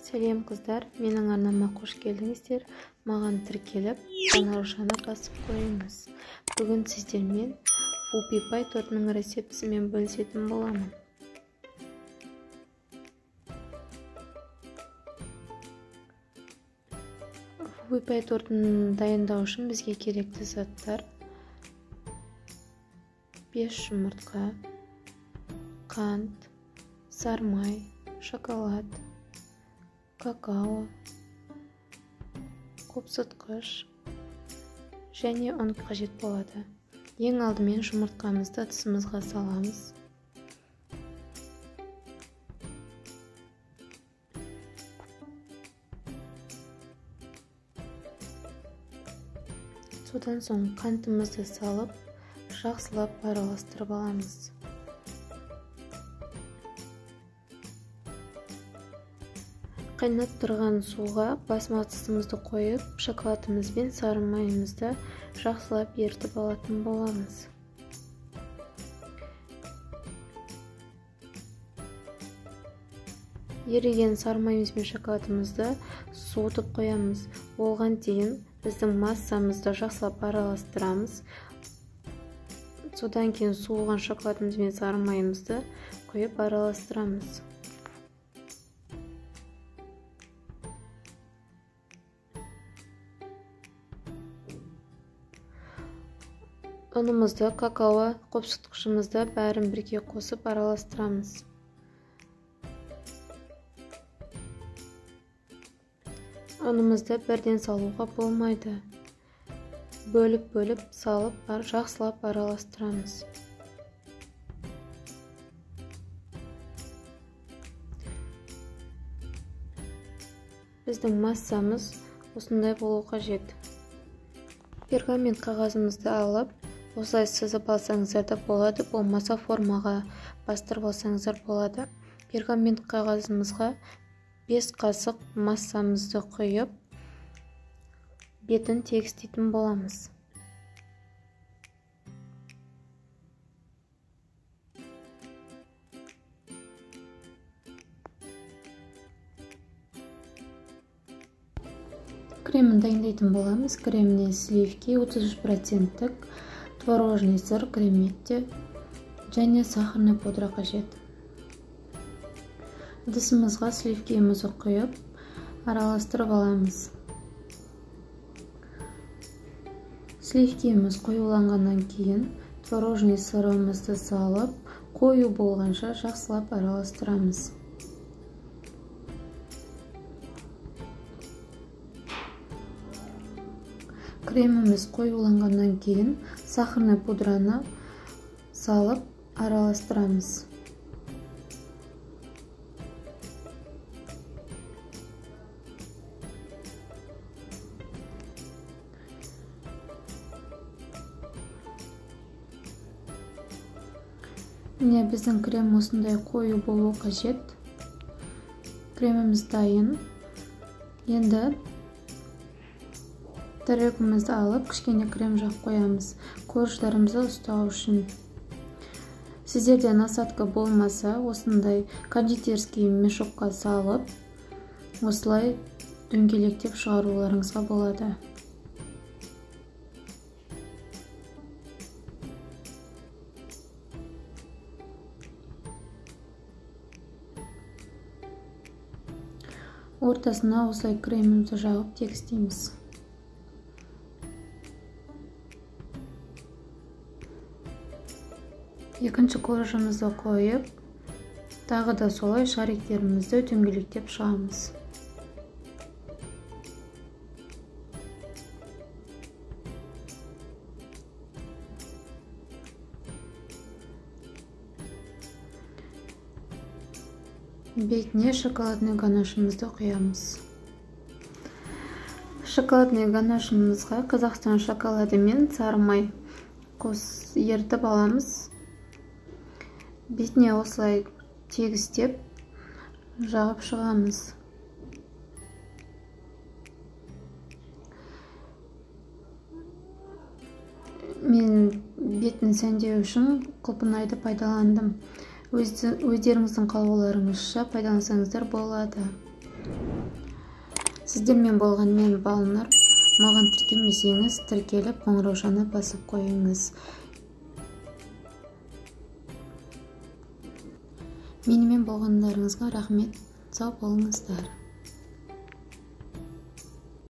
Сәлем қыздар, менің арнама қош келдіңіздер. Маған тіркеліп, қоңыраушаны басып қойыңыз. Бүгін сіздермен Whoopie Pie тортының рецептісімен бөлісетін боламын. Whoopie Pie тортын дайындау үшін бізге керекті заттар: 5 жұмыртқа, қант, сармай, шоколад, какао, қопсытқыш және ұн қажет болады. Ең алдымен жұмыртқамызды ыдысымызға саламыз. Содан соң қантымызды салып, жақсылап араластырып аламыз. Қайнап тұрған суға басма ыдысымызды қойып, шоколадымыз бен сары майымызды жақсылап ерітіп алатын боламыз. Еріген сары майымыз бен шоколадымызды суытып қоямыз. Оған дейін біздің массамызды жақсылап араластырамыз. Содан кейін суыған шоколадымыз бен сары майымызды құйып араластырамыз. Ұнымызды, какао, қопсытқышымызды бәрін бірге қосып араластырамыз. Ұнымызды бірден салуға болмайды. Бөліп-бөліп салып, жақсылап араластырамыз. Біздің массамыз осындай болу қажет. Пергамент қағазымызды алып, осылай сызып алсаңыздар да болады, болмаса формаға бастырып алсаңыздар болады. Пергамент қағазымызға 5 қасық массамызды құйып, бетін тегістейтін боламыз. Кремін дайындайтын боламыз. Креміне сливки 33%-тік, творожный сыр, креметте және сахарный пудра қажет. Ыдысымызға сливкиімізді құйып, араластырып аламыз. Сливкиіміз қоюланғаннан кейін творожный сырымызды салып, қою болғанша жақсылап араластырамыз. Креміміз қоюланғаннан кейін сахарный пудраны салып араластырамыз. Міне, біздің крем осындай қою болу қажет. Креміміз дайын. Енді тарелкамызды алып, кішкене крем жағып қоямыз, корждарымызды ұстау үшін. Сіздерде насадка болмаса, осындай кондитерский мешокқа салып, осылай дөңгелектеп шығаруларыңызға болады. Ортасына осылай кремімізді жағып тегістейміз. Екінші коржымызды қойып, тағы да солай шариктерімізді дөңгелектеп шығамыз. Бетіне шоколадный ганашымызды құямыз. Шоколадный ганашымызға Қазақстан шоколады мен сары май ерітіп аламыз. Бетіне осылай тегістеп жағып шығамыз. Мен бетін сәндеу үшін құлпынайды пайдаландым. Өздеріңіздің қалауларыңызша пайдалансаңыздар болады. Сіздермен болған мен Балнұр. Маған тіркелмесеңіз, тіркеліп қоңыраушаны басып қойыңыз. Менімен болғандарыңызға рахмет. Сау болыңыздар.